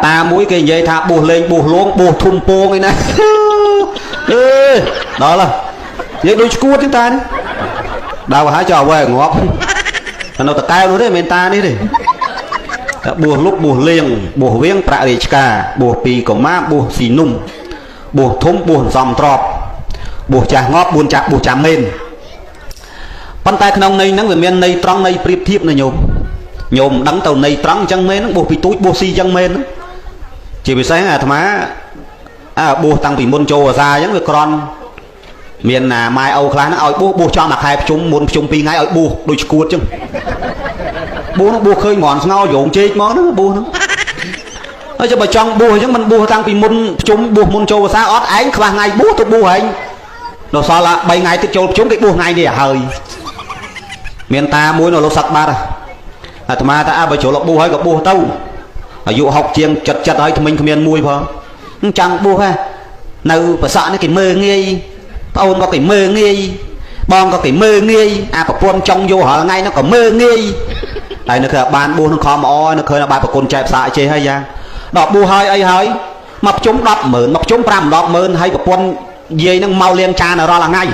តាមួយគេនិយាយថាបួសលេងបួសលងបួសធំពងឯណាអេដល់ហើយនិយាយដូចឈួតចឹងតានេះដើរហើយចោលអ្វីងាប់តែនៅតកែវនោះទេមិនមែនតានេះទេតែបួសលុបបួសលៀងបួសវៀងប្រាក់រាជការបួសពីកុមារបួសស៊ីនុំបួសធំបួសសំទ្របបួសចាស់ងាប់បួនចាស់បួសចាំមែនប៉ុន្តែក្នុងន័យហ្នឹងវាមានន័យត្រង់ន័យប្រៀបធៀបណាញោមញោមដឹងទៅន័យត្រង់អញ្ចឹងមែនហ្នឹងបួសពីទូចបួសស៊ីអញ្ចឹងមែនជាពិសេសអាត្មាអាបួសតាំងពីមុនចូលអាសាអញ្ចឹងវាក្រន់មានណាម៉ែឪខ្លះហ្នឹងឲ្យបួសបួសចំមួយខែភ្ជុំមុនភ្ជុំ2ថ្ងៃឲ្យបួសដូចឈួតអញ្ចឹងបួសហ្នឹងបួសឃើញមន់ស្ងោយងជែកមកហ្នឹងបួសហ្នឹងហើយចុះបើចង់បួសអញ្ចឹងមិនបួសតាំងពីមុនភ្ជុំបួសមុនចូលភាសាអត់ឯងខ្វះថ្ងៃបួសទៅបួសឯងដល់សល់3ថ្ងៃទៀតចូលភ្ជុំគេបួសថ្ងៃនេះហើយមានតាមួយនៅលោកសឹកបាត់អាត្មាថាអើបើចូលបួសហើយក៏បួសទៅអាយុ60ជាង70 70ហើយថ្មិញគ្មានមួយផងចង់បួសហ៎នៅប្រសក់នេះគេមើងងាយប្អូនក៏គេមើងងាយបងក៏គេមើងងាយអាប្រពន្ធចង់យករាល់ថ្ងៃនោះក៏មើងងាយហើយនៅគឺបានបួសនឹងខំអនៅឃើញបាយប្រគុណចែកផ្សាយចេះហើយយ៉ាងដល់បួសហើយអីហើយមកប្រជុំ100000មកប្រជុំ5 100,000ហើយប្រពន្ធយាយនឹងមកលាងចានរាល់ថ្ងៃ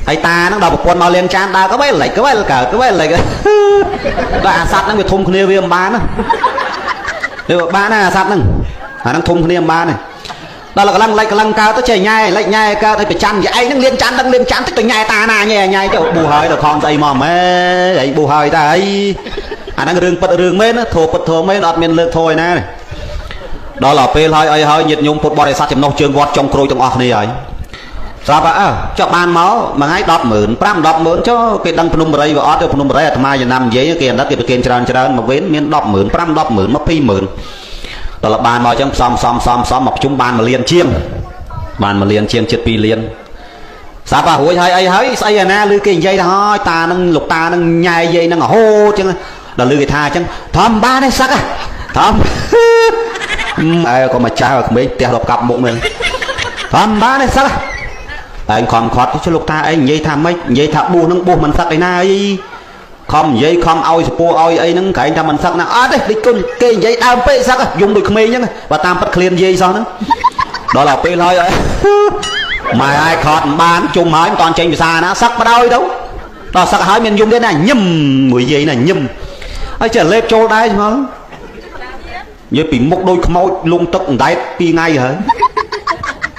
ហើយតានឹងដល់ប្រពន្ធមកលាងចានដើរក៏វេលិចក៏វេលកើតក៏វេលិចដល់អាសត្វហ្នឹងវាធំគ្នាវាមិនបានណាវាបានណាអាសត្វហ្នឹងអាហ្នឹងធំគ្នាមិនបានទេដល់កន្លងលិចកន្លងកើតទៅចេះញ៉ែលិចញ៉ែកើតឲ្យប្រច័នឯងហ្នឹងលាងចានដឹងលាងចានតិចទៅញ៉ែតាណាញ៉ែញ៉ែទៅបួសហើយដល់ខំស្អីមកម៉ែឯងបួសហើយតាអីអាហ្នឹងរឿងពិតរឿងមែនធោពិតធោមែនអត់មានលើកធោឯណាដល់ដល់ពេលហើយអីហើយញាតិញោមពុទ្ធបរិស័ទចំណុះជើងវត្តចុងក្រួយទាំងអស់គ្នាហើយស្រាប់អើចុះបានមកមួយថ្ងៃ100000 5 100,000ចុះគេដឹងភ្នំបរិយវាអត់ទេភ្នំបរិយអាត្មាចំណាំនិយាយគេអាណិតគេប្រគេនច្រើនច្រើនមកវិញមាន100000 5 100,000 200,000ដល់បានមកអញ្ចឹងផ្សំផ្សំផ្សំផ្សំមកប្រជុំបាន1លានជាងបាន1លានជាងជិត2លានស្រាប់រួចហើយអីហើយស្អីអាណាឮគេនិយាយថាហើយតានឹងលោកតានឹងញ៉ែយាយនឹងរហូតអញ្ចឹងដល់ឮគេថាអញ្ចឹងធំបានទេសឹកធំឯងក៏ម្ចាស់ក្មេងផ្ទះដល់កាប់មុខមែនធំបានទេសឹកឯងខំខត់ចុះលោកតាឯងនិយាយថាម៉េចនិយាយថាបួសនឹងបួសមិនសឹកឯណាអីខំនិយាយខំឲ្យសពោះឲ្យអីហ្នឹងក្រែងថាមិនសឹកណាអត់ទេដូចគុណគេនិយាយដើមពេកសឹកយំដូចក្មេងអញ្ចឹងបើតាមពិតឃ្លានយាយសោះហ្នឹងដល់ដល់ពេលហើយម៉ែឲ្យខត់មិនបានជុំហើយមិនតាន់ចេញភាសាណាសឹកបដ ாய் ទៅដល់សឹកហើយមានយំទៀតណាញឹមមួយយាយណាញឹមហើយចេះលេបចូលដែរឆ្ងល់និយាយពីមុខដូចខ្មោចលងទឹកអណ្ដែត2ថ្ងៃហើយ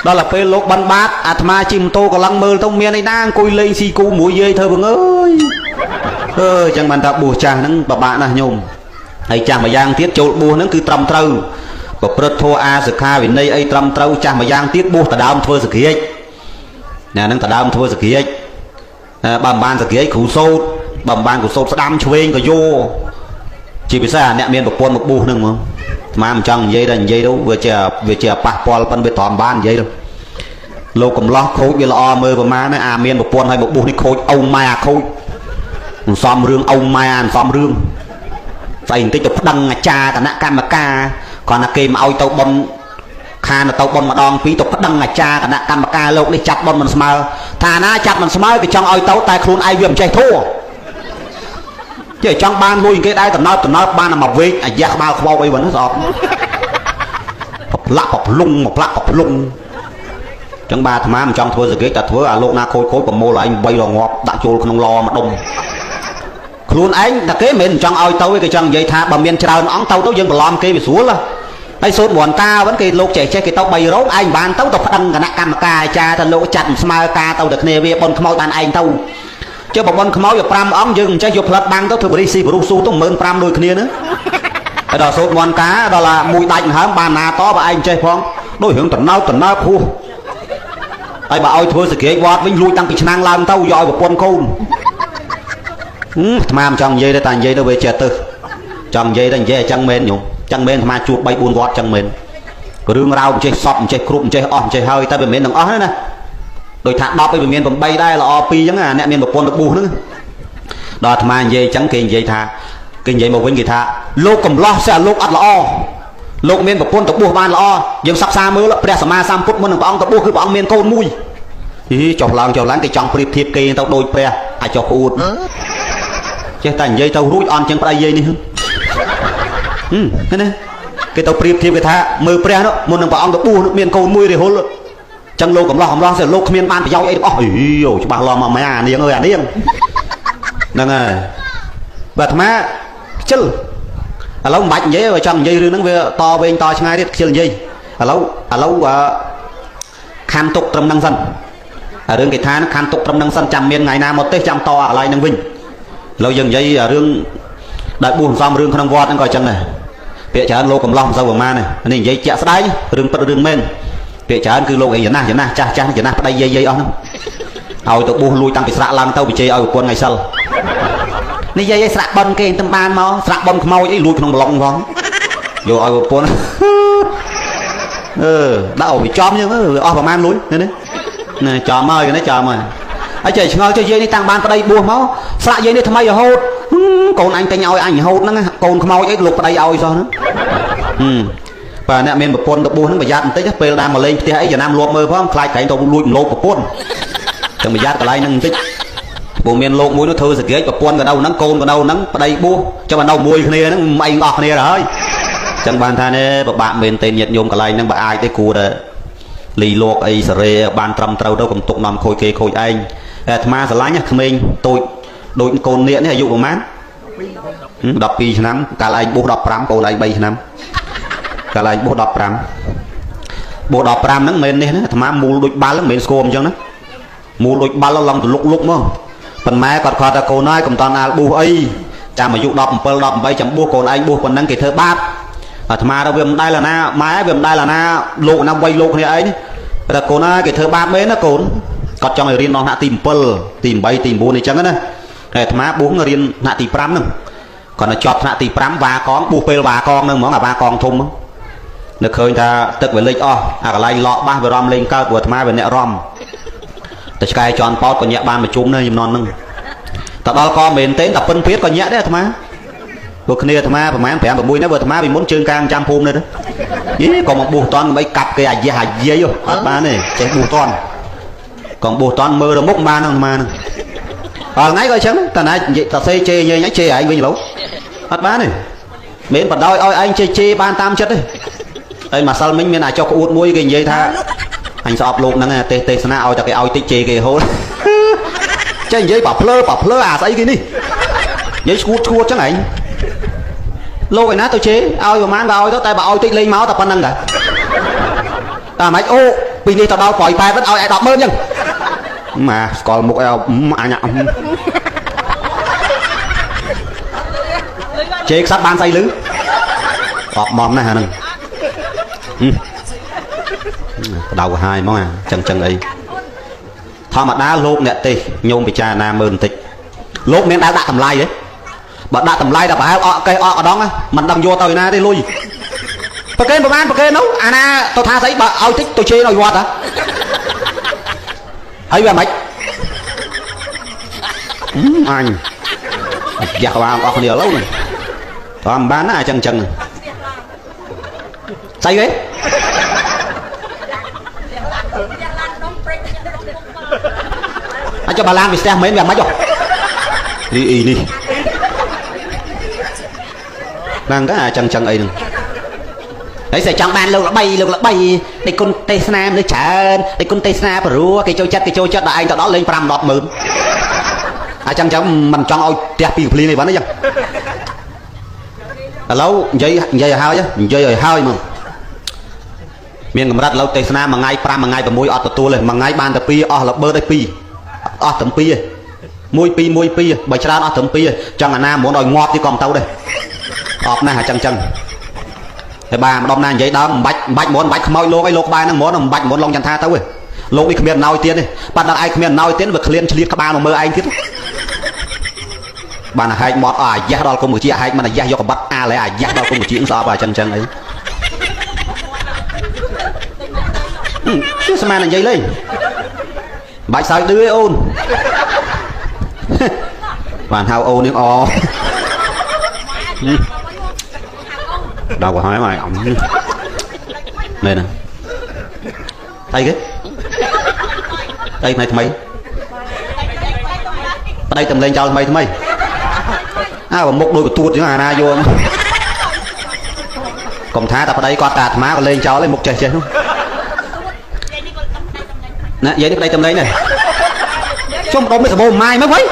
ដល់ទៅពេលលោកបិណ្ឌបាតអាត្មាជិះម៉ូតូកន្លងមើលទៅមានឯណាអង្គុយលេងស៊ីគូមួយយាយធ្វើបងអើយអើចឹងបានថាបួសចាស់ហ្នឹងពិបាកណាស់ញោមហើយចាស់មួយយ៉ាងទៀតចូលបួសហ្នឹងគឺត្រឹមត្រូវប្រព្រឹត្តធម៌អាសិក្ខាវិន័យអីត្រឹមត្រូវចាស់មួយយ៉ាងទៀតបួសដដើមធ្វើសក្រាចណាហ្នឹងដដើមធ្វើសក្រាចបើមិនបានសក្រាចគ្រូសោតបើមិនបានគ្រូសោតស្ដាំឆ្វេងក៏យោជាពិសេសអាអ្នកមានប្រពន្ធមកបួសហ្នឹងហ្មងអាត្មាមិនចង់និយាយដល់និយាយទៅវាជាប៉ះពាល់ប៉ិនវាត្រមបាននិយាយទៅលោកកំឡោះខូចវាល្អមើលប្រមាណអាមានប្រពន្ធឲ្យមកបួសនេះខូចអូម៉ែអាខូចអន្សំរឿងអូម៉ែអាអន្សំរឿងស្អីបន្តិចទៅប្តឹងអាចារ្យគណៈកម្មការគ្រាន់តែគេមកឲ្យទៅប៉ុនខានទៅប៉ុនម្ដងពីរទៅប្តឹងអាចារ្យគណៈកម្មការលោកនេះចាត់ប៉ុនមិនស្មើថាណាចាត់មិនស្មើគេចង់ឲ្យទៅតែខ្លួនឯងវាមិនចេះធัวចេះចង់បានលុយគេដែរតំណើបតំណើបបានមកវែកអាយ៉ាក្បាលខ្វោកអីហ្នឹងស្អប់ប្រផ្លាក់ប្រភ្លុងមកផ្លាក់ប្រភ្លុងចឹងបាទអាត្មាមិនចង់ធ្វើសង្កេតតែធ្វើអាលោកណាខូចខូចប្រមូលឯង8រងាប់ដាក់ចូលក្នុងឡម្ដុំខ្លួនឯងតែគេមិនចង់ឲ្យទៅគេចង់និយាយថាបើមានច្រើនអង្គទៅទៅយើងបន្លំគេវាស្រួលហើយសូត្រមន្តតាវិញគេលោកចេះចេះគេទៅ3រោងឯងបានទៅទៅប្តឹងគណៈកម្មការអាចារ្យថាលោកចាត់មិនស្មើការទៅតែគ្នាវាប៉ុនខ្មោចបានឯងទៅចុះបើប៉ុនខ្មោចវា5អង្គយើងមិនចេះយកផ្លិតបាំងទៅធ្វើបរិស៊ីបរុសស៊ូទៅ15000ដូចគ្នាណាហើយដល់សូត្រមន្តតាដល់មួយដាច់ហើមបានណាតបើឯងចេះផងដូចរឿងតំណើបតំណើបហួសហើយបើឲ្យធ្វើសក្រាចវត្តវិញលួចតាំងពីឆ្នាំងឡើងទៅយកឲ្យប្រពន្ធកូនអាត្មាមិនចង់និយាយទេតែនិយាយទៅវាចេះទៅចង់និយាយតែនិយាយអញ្ចឹងមែនញោមចឹងមែនអាត្មាជួប3 4វត្តចឹងមែនរឿងរ៉ាវមិនចេះសពមិនចេះគ្រប់មិនចេះអស់មិនចេះហើយតែវាមិនមែនទាំងអស់ទេណាដូចថា10ឯងវាមាន8ដែរល្អ2ចឹងអាអ្នកមានប្រពន្ធទៅបួសហ្នឹងដល់អាត្មានិយាយចឹងគេនិយាយថាគេនិយាយមកវិញគេថាលោកកំឡោះស្អាលោកអត់ល្អលោកមានប្រពន្ធទៅបួសបានល្អយើងសិក្សាមើលព្រះសម្មាសម្ពុទ្ធមុននឹងព្រះអង្គទៅបួសគឺព្រះអង្គមានកូនមួយហីចុះឡើងចុះឡើងគេចង់ប្រៀបធៀបគេទៅដូចព្រះអាចចុះក្អួតចេះតែនិយាយទៅរួចអន់ជាងប្តីយាយនេះ ណា គេទៅប្រៀបធៀបគេថាមើលព្រះនោះមុននឹងព្រះអង្គទៅបួសមានកូនមួយរហុលចឹងលោកកំឡោះកំឡោះលោកគ្មានបានប្រយោជន៍អីទាំងអស់អីអូច្បាស់ឡំមកម៉ែអានាងអើយអានាងហ្នឹងហើយបើអាត្មាខ្ជិលឥឡូវមិនបាច់និយាយបើចង់និយាយរឿងហ្នឹងវាតវែងតឆ្ងាយទៀតខ្ជិលនិយាយឥឡូវខំទុកត្រឹមហ្នឹងសិនរឿងគេថាខំទុកត្រឹមហ្នឹងសិនចាំមានថ្ងៃណាមកទេសចាំតអាឡ័យហ្នឹងវិញឥឡូវយើងនិយាយរឿងដែលបួសសំរឿងក្នុងវត្តហ្នឹងក៏អញ្ចឹងដែរពាក្យច្រើនលោកកំឡោះមិនសូវប្រមាណនេះនិយាយជាក់ស្ដែងរឿងពិតរឿងមែនពាក្យច្រើនគឺលោកឯងចំណាស់ចំណាស់ចាស់ចាស់ចំណាស់ប្តីយាយយាយអស់ហ្នឹងឲ្យទៅបួសលួចតាំងពីស្រាក់ឡើងទៅវិជ័យឲ្យប្រពន្ធថ្ងៃសិលនេះយាយស្រាក់ប៉ុនគេទៅបានមកស្រាក់ប៉ុនខ្មោចអីលួចក្នុងប្លុកផងយកឲ្យប្រពន្ធអឺដាក់ឲ្យវាចំចឹងអស់ប្រមាណលួចនេះនេះចំហើយនេះចំហើយហើយចេះឆ្ងល់ចេះយាយនេះតាំងបានប្តីបួសមកស្រាក់យាយនេះថ្មីរហូតកូនអញទិញឲ្យអញរហូតហ្នឹងកូនខ្មោចអីលោកប្តីឲ្យសោះហ្នឹងបាទអ្នកមានប្រពន្ធទៅបួសហ្នឹងប្រយ័ត្នបន្តិចពេលដើរមកលេងផ្ទះអីចំណាំលួបមើលផងខ្លាចក្រែងទៅលួចមលោប្រពន្ធចឹងប្រយ័ត្នកន្លែងហ្នឹងបន្តិចព្រោះមានលោកមួយនោះធ្វើសង្កេតប្រពន្ធក៏នៅហ្នឹងកូនក៏នៅហ្នឹងប្តីបួសចាំនៅមួយគ្នាហ្នឹងមិនអីអស់គ្នាទៅហើយចឹងបានថានេះពិបាកមែនទេញាតិញោមកន្លែងហ្នឹងបើអាចទេគួរតែលីលោកអីសេរីបានត្រឹមត្រូវទៅកុំទុកនាំខូចគេខូចឯងអាត្មាស្រឡាញ់ក្មេងតូចដូចកូននាគនេះអាយុប្រហែល12ឆ្នាំកាលឯងបួស15កូនឯង3ឆ្នាំកាលឯងបួស15បួស15ហ្នឹងមិនមែននេះណាអាត្មាមូលដូចបាល់ហ្នឹងមិនមែនស្គមអញ្ចឹងណាមូលដូចបាល់ឡងទៅលុកលុកមកប៉ុន្តែគាត់គាត់ថាកូនហើយកុំតន់អាលបួសអីចាំអាយុ17 18ចាំបួសកូនឯងបួសប៉ុណ្ណឹងគេធ្វើបាបអាត្មាទៅវាមិនដែលអាណាម៉ែវាមិនដែលអាណាលោកណាវ័យលោកគ្នាឯងតែកូនហើយគេធ្វើបាបមែនណាកូនគាត់ចង់ឲ្យរៀនដល់ថ្នាក់ទី7ទី8ទី9អីចឹងណាតែអាត្មាបួសរៀនថ្នាក់ទី5ហ្នឹងគាត់ទៅចប់ថ្នាក់ទី5វ៉ាកងបួសពេលវ៉ាកងហ្នឹងហ្មងអាវ៉ាកងធំនៅឃើញថាទឹកវាលិចអស់អាកន្លែងលក់បាសវារំលេងកើតព្រោះអាត្មាវាអ្នករំតែឆ្កែជន់ប៉ោតក៏ញាក់បានប្រជុំដែរចំនួនហ្នឹងតែដល់កមែនទេតែពិនព្រាតក៏ញាក់ដែរអាត្មាពួកគ្នាអាត្មាប្រហែល5 6នេះបើអាត្មាពីមុនជើងកាងចាំភូមិនេះយីក៏មកបួសតន់ដើម្បីកាប់គេអាយះអាយាយអត់បានទេចេះបួសតន់កងបួសតន់មើលទៅមុខបានហ្នឹងអាត្មាហ្នឹងអល់ថ្ងៃក៏អញ្ចឹងតែណានិយាយតសេជេញញជេឯងវិញលោអត់បានទេមិនបដ ாய் ឲ្យឯងជេជេបានតាមចិត្តទេហើយម្សិលមិញមានអាចុះក្អួតមួយគេនិយាយថាអញស្អប់លោកហ្នឹងទេសនាឲ្យតែគេឲ្យតិចជេគេហូលចេះនិយាយប៉ភ្លើប៉ភ្លើអាស្អីគេនេះនិយាយឈួតឈួតចឹងឯងលោកឯណាទៅជេឲ្យប្រហែលក៏ឲ្យទៅតែបើឲ្យតិចលេងមកតែប៉ុណ្្នឹងដែរតែមិនអូពីនេះទៅដល់ប្រយប៉ែតឲ្យឯ100000ចឹងម៉ាស្គាល់មុខឲ្យអញជេខ្សាត់បានស្អីលឺអបមណាស់អាហ្នឹងបដៅហាយហ្មងអាចឹងចឹងអីធម្មតាលោកអ្នកទេសញោមពិចារណាមើលបន្តិចលោកមានដែលដាក់តម្លៃទេបើដាក់តម្លៃដល់ប្រហែលអកកេះអកដងមិនដឹងយកទៅឯណាទេលុយប្រកេនប្រហែលប្រកេននោះអាណាទៅថាស្អីបើឲ្យតិចទៅជេរនៅវត្តហ៎ហើយវាមិនអញយ៉ាក់ក្បាលអស់គ្នាឥឡូវនេះតើមិនបានណាអញ្ចឹងអញ្ចឹងស្អីគេអាចបាឡានវាស្ទះមែនវាមិនហ៎អីអីនេះហ្នឹងទៅអាចចឹងចឹងអីហ្នឹងហើយស្អីចង់បានលោកល្បីលោកល្បីនៃគុណទេសនាមនុស្សច្រើននៃគុណទេសនាព្រោះគេចូលចិត្តគេចូលចិត្តដល់ឯងទៅដល់លេង5 10ម៉ឺនអាចចឹងចឹងមិនចង់ឲ្យផ្ទះពីភ្លៀងអីបានទេចឹងឥឡូវនិយាយនិយាយឲ្យហើយនិយាយឲ្យហើយមកមានកម្រិតឥឡូវទេសនាមួយថ្ងៃ5មួយថ្ងៃ6អត់ទទួលទេមួយថ្ងៃបានតែ2អស់ល្បឺតឲ្យ2អស់ត្រឹម2ទេ1 2 1 2បើច្រើនអស់ត្រឹម2ចង់អាណាមុនឲ្យងាប់ទីក៏មិនទៅដែរអបណាស់អាចឹងចឹងតែបាទម្ដុំណានិយាយដើមមិនបាច់មិនបាច់មុនមិនបាច់ខ្មោចលោកអីលោកក្បែរហ្នឹងមុនមិនបាច់មុនឡងចន្ទថាទៅទេលោកនេះគ្មានណោយទៀតទេបាត់ដល់ឯងគ្មានណោយទៀតវាក្លៀនឆ្លៀតក្បាលមកមើលឯងទៀតបានអាហែកមាត់អស់អាយ៉ាស់ដល់គុំវិជាហែកមិនអាយ៉ាស់យកកបាត់អាឡែអាយ៉ាស់ដល់គុំវិជាស្អប់អាចឹងចឹងអីស្មាននិយាយលេងបាច់សើចឌឺឯអូនបានហៅអូននេះអដល់ហើយមកអំមែនទេអីគេអីថ្មីថ្មីប្តីតំលេងចោលថ្មីថ្មីអើមុខដូចកទួតចឹងអាណាយក កុំថាតែប្តីគាត់តាអាត្មាក៏លេងចោលឯងមុខចេះចេះនោះណាយាយនេះប្តីតំណែងនេះជុំដុំនេះសបោម៉ាយមកវិញ